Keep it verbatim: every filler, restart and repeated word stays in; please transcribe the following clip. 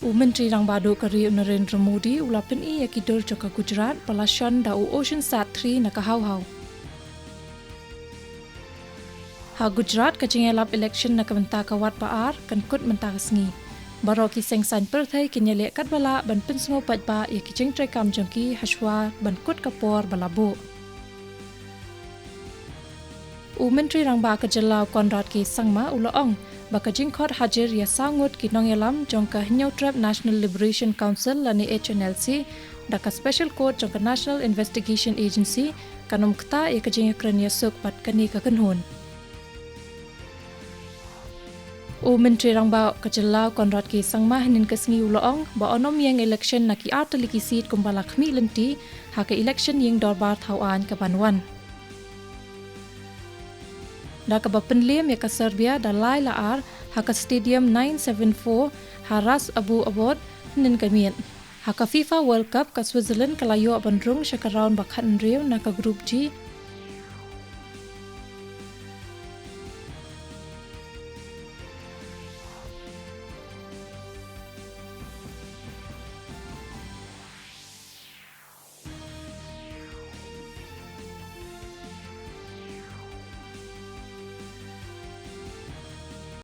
U Myntri Rangbah Duh ka ri u Narendra Modi u la pyni ïa ki dur jong ka Gujarat ba la shon da u Oceansat three na ka Haw Haw. Ha Gujarat ka jingïalap election na ka bynta ka wat ba ar kan kut mynta ka sngi. Baroh ki seng saiñ pyrthei kin ïaleh katba lah ban pynsngew paidbah ïa ki jingtreikam jong ki hashwa ban kut ka por ba la buh. U Myntri Rangbah ka jylla u Conrad K Sangma u la ong ba ka jingkhot hajir ïa saw ngut ki nongïalam jong ka Hynñiewtrep National Liberation Council lane H N L C da ka Special Court jong ka National Investigation Agency kan ym ktah ïa ka jingïakren ïasuk bad kane ka kynhun. U Myntri Rangbah ka jylla u Conrad K Sangma hynnin ka sngi u la ong ba yn ym ïeng election na ki artylli ki seat kumba la khmih lynti ha ka election ïing dorbar thaw aiñ ka ban wan. Da kaba pynliem ïa ka Serbia da lai la ar ha ka Stadium nine seven four ha Ras Abu Abod hynnin ka miet. Ha ka FIFA World Cup ka Switzerland ka la ïoh ban rung sha ka round ba khathynriew na ka Group G